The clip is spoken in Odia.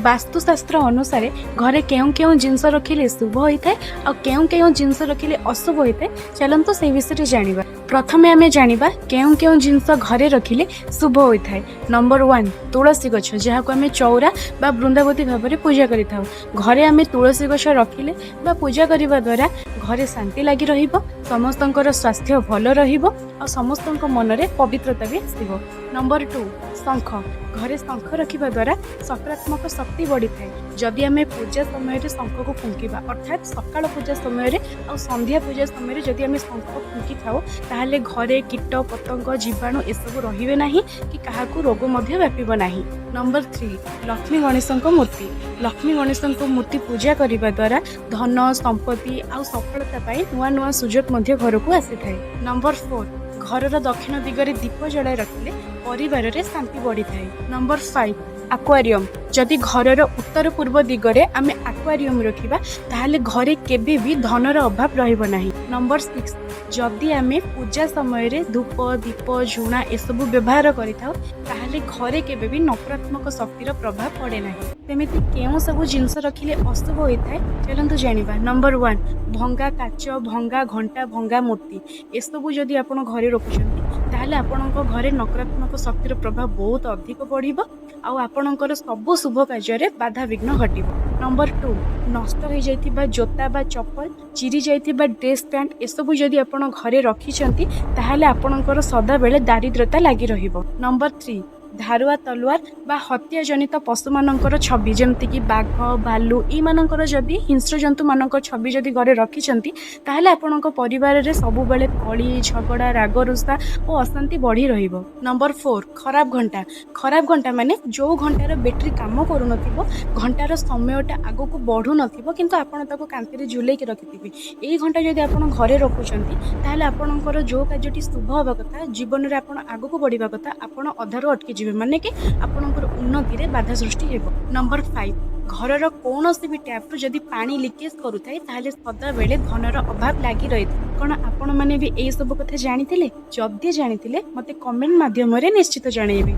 ବାସ୍ତୁଶାସ୍ତ୍ର ଅନୁସାରେ ଘରେ କେଉଁ କେଉଁ ଜିନିଷ ରଖିଲେ ଶୁଭ ହୋଇଥାଏ ଆଉ କେଉଁ କେଉଁ ଜିନିଷ ରଖିଲେ ଅଶୁଭ ହୋଇଥାଏ, ଚାଲନ୍ତୁ ସେଇ ବିଷୟରେ ଜାଣିବା। ପ୍ରଥମେ ଆମେ ଜାଣିବା କେଉଁ କେଉଁ ଜିନିଷ ଘରେ ରଖିଲେ ଶୁଭ ହୋଇଥାଏ। ନମ୍ବର 1, ତୁଳସୀ ଗଛ, ଯାହାକୁ ଆମେ ଚଉରା ବା ବୃନ୍ଦାବତୀ ଭାବରେ ପୂଜା କରିଥାଉ। ଘରେ ଆମେ ତୁଳସୀ ଗଛ ରଖିଲେ ବା ପୂଜା କରିବା ଦ୍ୱାରା ଘରେ ଶାନ୍ତି ଲାଗି ରହିବ, ସମସ୍ତଙ୍କର ସ୍ୱାସ୍ଥ୍ୟ ଭଲ ରହିବ ଆଉ ସମସ୍ତଙ୍କ ମନରେ ପବିତ୍ରତା ବି ଆସିବ। ନମ୍ବର 2, ଶଙ୍ଖ। ଘରେ ଶଙ୍ଖ ରଖିବା ଦ୍ୱାରା ସକାରାତ୍ମକ ଶକ୍ତି ବଢ଼ିଥାଏ। ଯଦି ଆମେ ପୂଜା ସମୟରେ ଶଙ୍ଖକୁ ଫୁଙ୍କିବା, ଅର୍ଥାତ୍ ସକାଳ ପୂଜା ସମୟରେ ଆଉ ସନ୍ଧ୍ୟା ପୂଜା ସମୟରେ ଯଦି ଆମେ ଶଙ୍ଖ ଫୁଙ୍କିଥାଉ, ତାହେଲେ ଘରେ କୀଟ ପତଙ୍ଗ, ଜୀବାଣୁ ଏସବୁ ରହିବେ ନାହିଁ କି କାହାକୁ ରୋଗ ମଧ୍ୟ ବ୍ୟାପିବ ନାହିଁ। ନମ୍ବର 3, ଲକ୍ଷ୍ମୀ ଗଣେଶଙ୍କ ମୂର୍ତ୍ତି। ଲକ୍ଷ୍ମୀ ଗଣେଶଙ୍କ ମୂର୍ତ୍ତି ପୂଜା କରିବା ଦ୍ୱାରା ଧନ ସମ୍ପତ୍ତି ଆଉ ସଫଳତା ପାଇଁ ନୂଆ ନୂଆ ସୁଯୋଗ ମଧ୍ୟ ଘରକୁ ଆସିଥାଏ। ନମ୍ବର 4, ଘରର ଦକ୍ଷିଣ ଦିଗରେ ଦୀପ ଜଳାଇ ରଖିଲେ ପରିବାରରେ ଶାନ୍ତି ବଢ଼ିଥାଏ। Number 5, aquarium. ଯଦି ଘରର ଉତ୍ତର ପୂର୍ବ ଦିଗରେ ଆମେ ଆକ୍ୱାରିୟମ ରଖିବା, ତାହେଲେ ଘରେ କେବେ ବି ଧନର ଅଭାବ ରହିବ ନାହିଁ। ନମ୍ବର 6, ଯଦି ଆମେ ପୂଜା ସମୟରେ ଧୂପ, ଦୀପ, ଝୁଣା ଏସବୁ ବ୍ୟବହାର କରିଥାଉ, ତାହେଲେ ଘରେ କେବେ ବି ନକାରାତ୍ମକ ଶକ୍ତିର ପ୍ରଭାବ ପଡ଼େ ନାହିଁ। ସେମିତି କେଉଁ ସବୁ ଜିନିଷ ରଖିଲେ ଅଶୁଭ ହୋଇଥାଏ, ଚାଲନ୍ତୁ ଜାଣିବା। ନମ୍ବର 1, ଭଙ୍ଗା କାଚ, ଭଙ୍ଗା ଘଣ୍ଟା, ଭଙ୍ଗା ମୂର୍ତ୍ତି। ଏସବୁ ଯଦି ଆପଣ ଘରେ ରଖୁଛନ୍ତି, ତାହେଲେ ଆପଣଙ୍କ ଘରେ ନକାରାତ୍ମକ ଶକ୍ତିର ପ୍ରଭାବ ବହୁତ ଅଧିକ ବଢ଼ିବ ଆଉ ଆପଣଙ୍କର ସବୁ ଶୁଭ କାର୍ଯ୍ୟରେ ବାଧାବିଘ୍ନ ଘଟିବ। ନମ୍ବର 2, ନଷ୍ଟ ହୋଇଯାଇଥିବା ଜୋତା ବା ଚପଲ, ଚିରି ଯାଇଥିବା ଡ୍ରେସ୍, ପ୍ୟାଣ୍ଟ ଏସବୁ ଯଦି ଆପଣ ଘରେ ରଖିଛନ୍ତି, ତାହେଲେ ଆପଣଙ୍କର ସଦାବେଳେ ଦାରିଦ୍ରତା ଲାଗି ରହିବ। ନମ୍ବର 3, ଧାରୁଆ ତଲୁଆର ବା ହତ୍ୟା ଜନିତ ପଶୁମାନଙ୍କର ଛବି, ଯେମିତିକି ବାଘ, ଭାଲୁ, ଏଇମାନଙ୍କର ଯଦି ହିଂସ୍ର ଜନ୍ତୁମାନଙ୍କ ଛବି ଯଦି ଘରେ ରଖିଛନ୍ତି, ତାହେଲେ ଆପଣଙ୍କ ପରିବାରରେ ସବୁବେଳେ କଳି ଝଗଡ଼ା, ରାଗରୁଷା ଓ ଅଶାନ୍ତି ବଢ଼ି ରହିବ। ନମ୍ବର 4, ଖରାପ ଘଣ୍ଟା। ଖରାପ ଘଣ୍ଟା ମାନେ ଯେଉଁ ଘଣ୍ଟାର ବ୍ୟାଟେରୀ କାମ କରୁନଥିବ, ଘଣ୍ଟାର ସମୟଟା ଆଗକୁ ବଢ଼ୁନଥିବ, କିନ୍ତୁ ଆପଣ ତାକୁ କାନ୍ଥରେ ଝୁଲେଇକି ରଖିଥିବେ। ଏଇ ଘଣ୍ଟା ଯଦି ଆପଣ ଘରେ ରଖୁଛନ୍ତି, ତାହେଲେ ଆପଣଙ୍କର ଯେଉଁ କାର୍ଯ୍ୟଟି ଶୁଭ ହେବା କଥା, ଜୀବନରେ ଆପଣ ଆଗକୁ ବଢ଼ିବା କଥା, ଆପଣ ଅଧାରୁ ଅଟକି ଯିବେ, ମାନେ କି ଆପଣଙ୍କର ଉନ୍ନତିରେ ବାଧା ସୃଷ୍ଟି ହେବ। ନମ୍ବର 5, ଘରର କୌଣସି ବି ଟ୍ୟାପ୍ରୁ ଯଦି ପାଣି ଲିକେଜ୍ କରୁଥାଏ, ତାହେଲେ ସଦାବେଳେ ଧନର ଅଭାବ ଲାଗି ରହିଥାଏ। କ'ଣ ଆପଣମାନେ ବି ଏଇସବୁ କଥା ଜାଣିଥିଲେ? ଯଦି ଜାଣିଥିଲେ, ମୋତେ କମେଣ୍ଟ ମାଧ୍ୟମରେ ନିଶ୍ଚିତ ଜଣେଇବେ।